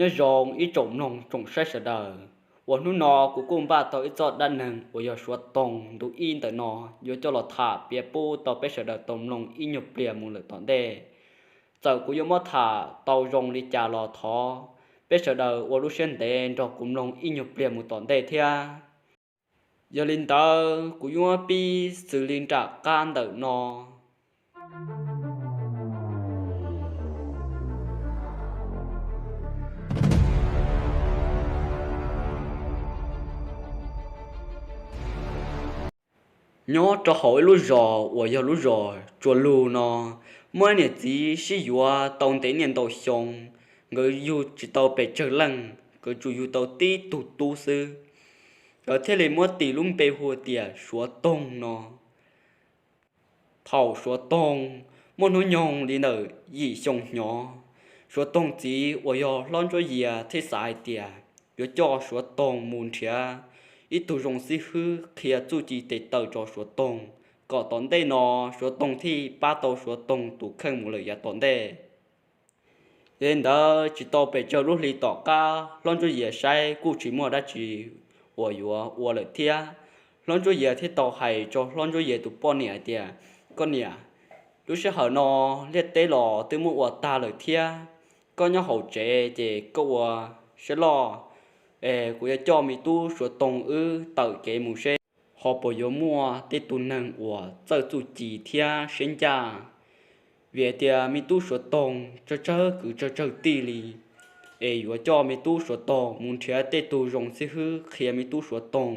Nyob zoo ib tsoom mloog tsoom saib sawv daws, uas hnub no kuv kuj npaj tau ib txoj dab neeg uas yog Suav Toog ntu ib ntawm no yuav coj los tham piav pub tau peb sawv daws tau mloog ib nyuag pliag mus lawm tom ntej. Txawm kuv yuav muab tham tau zoo li cas los thov peb sawv daws ua lub siab ntev nrog kuv mloog ib nyuag pliag mus tom ntej thiab. Yog li ntawd kuv yuav pib xws li nram qab ntawm no. Nyob rau hauv ib lub zos uas yog lub zos Tsua Lug no, muaj ib niam txiv sib yuav tau ntev niaj ntau xyoo, nkawd yug tsis tau pes tsawg leej, nkawd tsuas yug tau tib tug tub xwb. Nkawd thiaj li muab tis lub npe hu tias Suav Toog no. Thaum Suav Toog muaj hnub nyoog li ntawm yim xyoo hnyo, Suav Toog txiv uas yog Hlob Ntsuab Yias thiaj xav hais tias yuav coj Suav Toog mus nrhiav ib tug zoo xib hwb qhia txuj ci tes taw rau Suav Toog, kom tom ntej no Suav Toog thiaj pab tau Suav Toog tus kheej mus lawm yav tom ntej. Yog li ntawd tsis tau pes tsawg lub hli tom qab, Hlob Ntsuab Yias saib kuj tsis muaj dab tsi uas yuav ua lawm thiab. Hlob Ntsuab Yias thiaj tau hais rau Hlob Ntsuab Yias tus poj niam hais tias, koj niam, lub sij hawm no liaj teb los twb muab ua tag lawm thiab, koj nyob hauv tsev ces koj ua siab loj, es kuv yuav coj me tub Suav Toog wb tawm kev mus seb ho puas yuav muaj tej tug neeg uas txawj txuj ci thiab siab ncaj. Vim hais tias me tub Suav Toog tsawg tsawg kwv tsawg tsawg tij li, es yuav coj me tub Suav Toog mus nrhiav tej tug zoo xib hwb qhia me tub Suav Toog,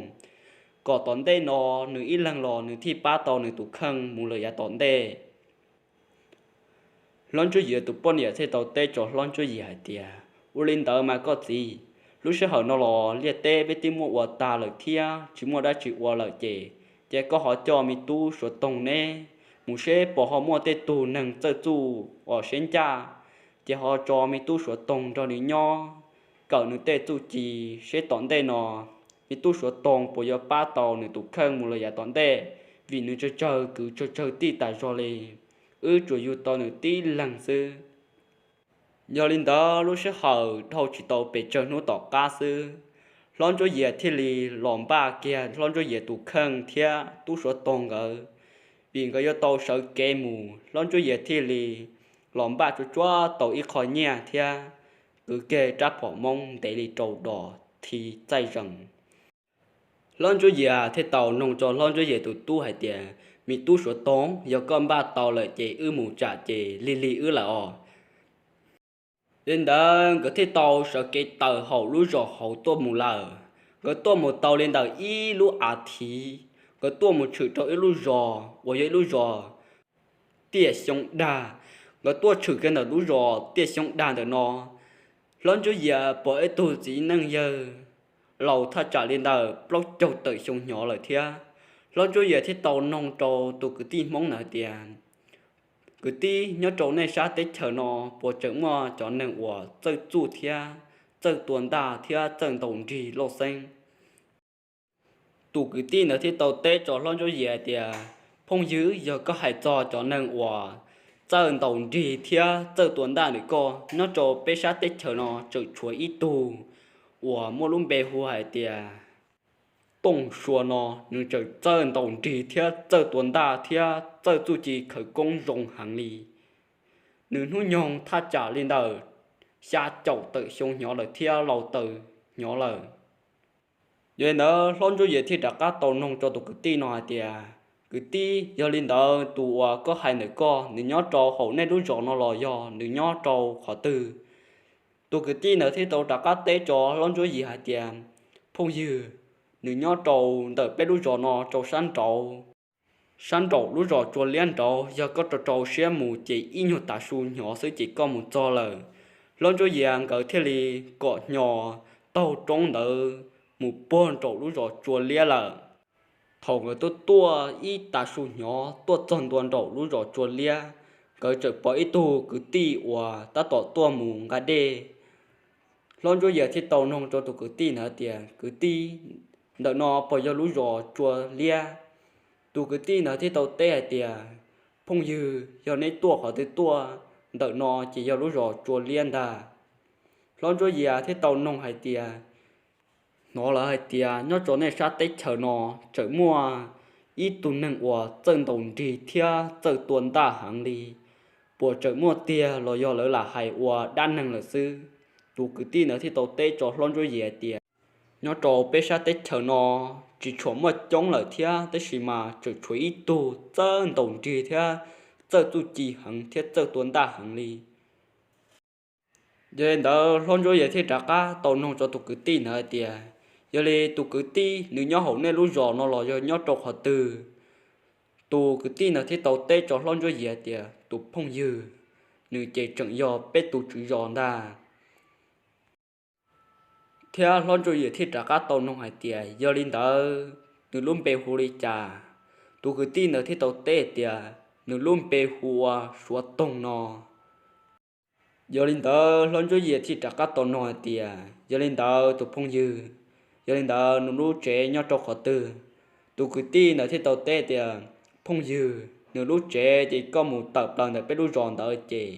kom tom ntej no nws ib leeg los nws thiaj pab tau nws tus kheej mus lawm yav tom ntej. Hlob Ntsuab Yias tus poj niam thiaj tau teb rau Hlob Ntsuab Yias hais tias, ua li ntawd mas koj txiv, lub sij hawm no los liaj teb peb twb muab ua tag lawm thiab tsis muaj dab tsi ua lawm ces, ces koj ho coj me tub Suav Toog neb mus seb puas ho muaj tej tug neeg txawj txuj uas siab ncaj, ces ho tso me tub Suav Toog nrog nws nyob, kawm nws tej txuj ci, seb tom ntej no me tub Suav Toog puas yuav pab tau nws tus kheej mus lawm yav tom ntej, vim nws tsawg tsawg kwv tsawg tsawg tij tas zog li, wb tsuas yug tau nws tib leeg xwb. Yog li ntawd lub sij hawm dhau tsis tau pes tsawg hnub tom qab xwb, Hlob Ntsuab Yias thiaj li los npaj kiag Hlob Ntsuab Yias tus kheej thiab tub Suav Toog nkawd, vim nkawd yuav tau sawv kev mus. Hlob Ntsuab Yias thiaj li los npaj tsuag tsuag tau ib qho nyiaj thiab kwv kiag rab phom Hmoob ntev li rau dos thi txaij zees. Hlob Ntsuab Yias thiaj tau noog rau Hlob Ntsuab Yias tus tub hais tias, me tub Suav Toog, yog koj npaj tau lawm ces wb mus tsam ces lig lig wb lawm os. Li ntawd nkawd thiaj tau sawv kev tawm hauv lub zos hauv tuaj mus lawm. Nkawd tuaj mus tau li ntawm ib lub as thiv, nkawd tuaj mus tshwm rau ib lub zos uas yog ib lub zos Tiaj Xyoo Dag. Nkawd tuaj tshwm kiag ntawm lub zos Tiaj Xyoo Dag ntawm no, Hlob Ntsuab Yias pom ib tug txiv neej yawg laus thaj tsam li ntawm plaub caug tawm xyoo hnyo lawm thiab. Hlob Ntsuab Yias thiaj tau noog rau tus kwv tij Hmoob ntawd hais tias, kwv tij, nyob rau nej sab teb chaws no puas tseem muaj cov neeg uas txawj txuj thiab txawj tua ntaj thiab txawj ntaus nrig lauj xeeb? Tus kwv tij ntawd thiaj tau teb rau Hlob Ntsuab Yias hais tias, phooj ywg, yog koj hais txog cov neeg uas txawj ntaus nrig thiab txawj tua ntaj ntawm koj, nyob rau peb sab teb chaws no tseem tshuav ib tug uas muaj lub npe hu hais tias Tooj Sua no, nws tseem txawj ntaus nrig thiab txawj tua ntaj thiab txawj txuj ci khawv koob zoo heev li. Nws hnub nyoog thaj tsam li ntawm xya caum tawm xyoo hnyo lawm thiab laus tawm hnyo lawm. Yog li ntawd Hlob Ntsuab Yias thiaj rov qab tau noog rau tus kwv tij no hais tias, Kwv tij, yog li ntawd tus uas koj hais ntawm koj, nws nyob rau hauv nej lub zos no los yog nws nyob rau qhov twg? Tus kwv tij ntawd thiaj tau rov qab teb rau hlob Ntsuab Yias hais tias, phooj ywg, nws nyob rau ntawm peb lub zos no rau sab nraud, sab nraum lub zos Tsua Liab nraud. Yog koj rau rau siab mus ces ib nyuag tav su hnyo xwb ces koj mus txog lawm. Hlob Ntsuab Yias nkawd thiaj li kom hnyos taug roob ntawd mus puag nraum lub zos Tsua Liab lawm. Thaum nkawd tuaj tuaj ib tav su hnyo tuaj txog ntua nraum lub zos Tsua Liab, nkawd txawm pom ib tug kwv tij uas tab tom tuaj mus nqa dej. Hlob Ntsuab Yias thiaj tau noog rau tus kwv tij ntawd tias, kwv tij, ntawm no puas yog lub zos Tsua Liab? Tus kwv tij ntawd thiaj tau teb hais tias, phooj ywg, yog neb tuaj qhov twg tuaj, ntawm no ces yog lub zos Tsua Liab ntag. Hlob Ntsuab Yias thiaj tau noog hais tias, hnov lawv hais tias nyob rau nej sab teb chaws no tseem muaj ib tug neeg uas txawj ntaus nrig thiab txawj tua ntaj heev li, puas tseem muaj tiag los yog lawv lam hais ua dab neeg lawm xwb? Tus kwv tij ntawd thiaj tau teb rau hlob Ntsuab Yias tias, nyob rau peb sab teb chaws no tsis tshua muaj coob lawm thiab, tab sis mas tseem tshuav ib tug txawj ntaus nrig thiab txawj txuj ci heev thiab txawj tua ntaj heev li. Yog li ntawd hlob Ntsuab Yias thiaj rov qab tau noog rau tus kwv tij ntawd hais tias, yog li tus kwv tij, nws nyob hauv nej lub zos no los yog nyob rau qhov twg? Tus kwv tij ntawd thiaj tau teb rau hlob Ntsuab Yias tias, tus phooj ywg, nws ces tseem yog peb tus tswv zos ntag. Thiab hlob Ntsuab Yias thiaj rov qab tau noog hais tias, yog li ntawd nws lub npe hu li cas? Tus kwv tij ntawd thiaj tau teb hais tias, nws lub npe hu ua Suav Toog no. Yog li ntawd hlob Ntsuab Yias thiaj rov qab tau noog hais tias, yog li ntawd tus phooj ywg, yog li ntawd nws lub tsev nyob rau qhov twg? Tus kwv tij ntawd thiaj tau teb tias, phooj ywg, nws lub tsev ces koj mus tawm plaws ntawm peb lub zos ntawd ces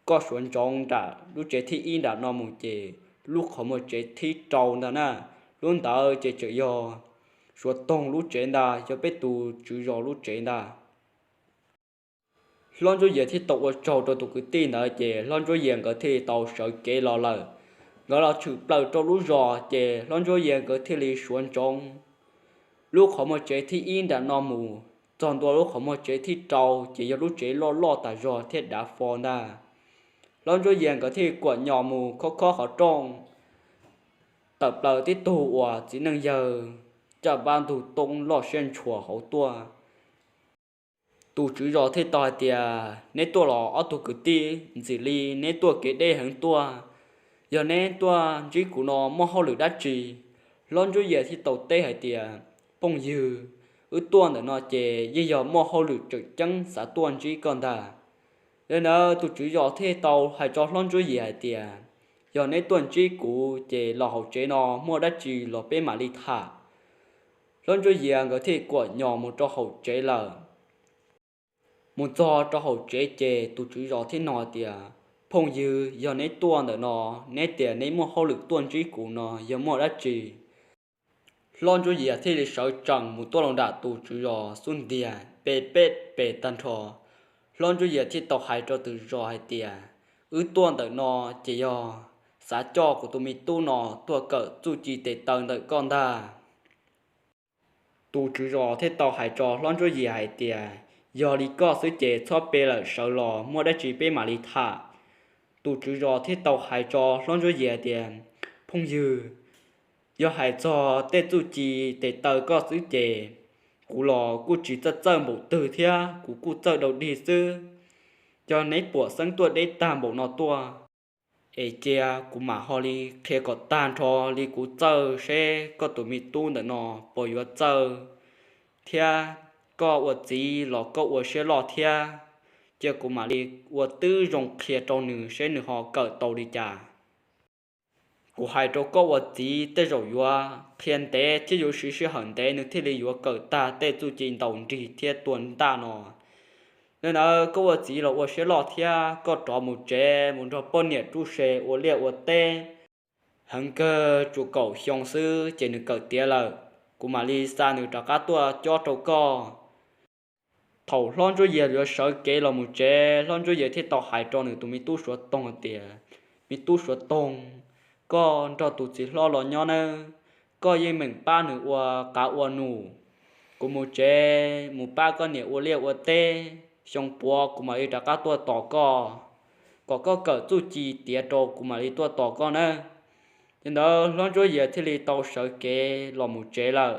koj suav ntsoov nram lub tsev thib ib nram no mus ces lub qhov muag tsev thib rau ntag na. Lub ntawd ces tseem yog Suav Toog lub tsev ntag, yog peb tus tswv zos lub tsev ntag. Hlob Ntsuab Yias thiaj tau ua tsaug rau tus kwv tij ntawd ces hlob Ntsuab Yias nkawd thiaj li tau sawv kev los lawm. Nkawd los tshwm plaws rau lub zos ces hlob Ntsuab Yias nkawd thiaj li suav ntsoov lub qhov muag tsev thib ib nram no mus txog ntua lub qhov muag tsev thib rau ces yog lub tsev loj loj tas zog thiab dav fo ntag. Hlob Ntsuab Yias nkawd thiaj kuam nyos mus khob khob qhov rooj, tawm plaws tib tug uas txiv neej yawg caj npab ntug toob loj siab ntshua hauv tuaj. Tus tswv zos thiaj tau hais tias, neb tuaj los ob tug kwv tij, ntxim li neb tuaj kev deb heev tuaj, yog neb tuaj ntsib kuv no muaj hauj lwm dab tsi? Hlob Ntsuab Yias thiaj tau teb hais tias, phooj ywg, wb tuaj ntawm no ces yeej yog muaj hauj lwm tseem ceeb xav tuaj ntsib koj ntag. Yog li ntawd tus tswv zos thiaj tau hais rau hlob Ntsuab Yias hais tias, yog neb tuaj ntsib kuv ces los hauv tsev no muaj dab tsi los peb mam li tham. Hlob Ntsuab Yias nkawd thiaj kuam nyos mus rau hauv tsev lawm. Mus txog rau hauv tsev ces tus tswv zos thiaj nug tias, phooj ywg, yog neb tuaj ntawm no, neb tias neb muaj hauj lwm tuaj ntsib kuv no yog muaj dab tsi? Hlob Ntsuab Yias thiaj li sawv tsees mus tuaj los nram tus tswv zos xub ntiag pe peb pes tag nrho. Hlob Ntsuab Yias thiaj tau hais rau tus zos hais tias, wb tuaj ntawm no ces yog xav coj kuv tus me tub no tuaj kawm txuj ci tes taw ntawm koj ntag. Tus tswv zos thiaj tau hais rau hlob Ntsuab Yias hais tias, yog li koj xwb ces txhob pe lawm, sawv los muaj dab tsi peb mam li tham. Tus tswv zos thiaj tau hais rau hlob Ntsuab Yias tias, phooj ywg, yog hais txog tej txuj ci tes taw koj xwb ces kuv los kuj tsis txawj txawj npaum twg thiab, kuv kuj txawj dau dig xwb. Yog neb puam xeeb tuaj deb tag npaum no tuaj es cia kuv mam ho li qhia kom tag nrho li kuv txawj seb koj tus me tub ntawm no puas yuav txawj thiab. Koj ua txiv los koj ua siab loj thiab, cia kuv mam li ua tib zoo qhia rau nws seb nws ho kawm tau li cas. Kuv hais rau koj ua txiv tej zaum yuav qhia ntev thiab yuav siv sij hawm ntev nws thiaj li yuav kawm tag tej txuj ci ntaus nrig thiab tua ntaj no. Li ntawd koj ua txiv los ua siab loj thiab, koj rov mus tsev mus nrog poj niam rub se ua liaj ua teb. Heev kawg tsuas kaum xyoo xwb ces nws kawm tiav lawm, kuv mam li xa nws rov qab tuaj cob rau koj. Thaum hlob Ntsuab Yias yuav sawv kev los mus tsev, hlob Ntsuab Yias thiaj tau hais rau nws tus me tub Suav Toog hais tias, me tub Suav Toog, koj nrog tus txiv hlob los nyob nawb, koj yeej meem pab nws ua qav ua num, Kuv mus tsev mus pab koj niam ua liaj ua teb, xyoo puav kuv mam li rov qab tuaj tos koj, kom koj kawm txuj ci tiav rau kuv mam li tuaj tos koj nawb. Ces ntawd hlob Ntsuab Yias thiaj li tau sawv kev los mus tsev lawm.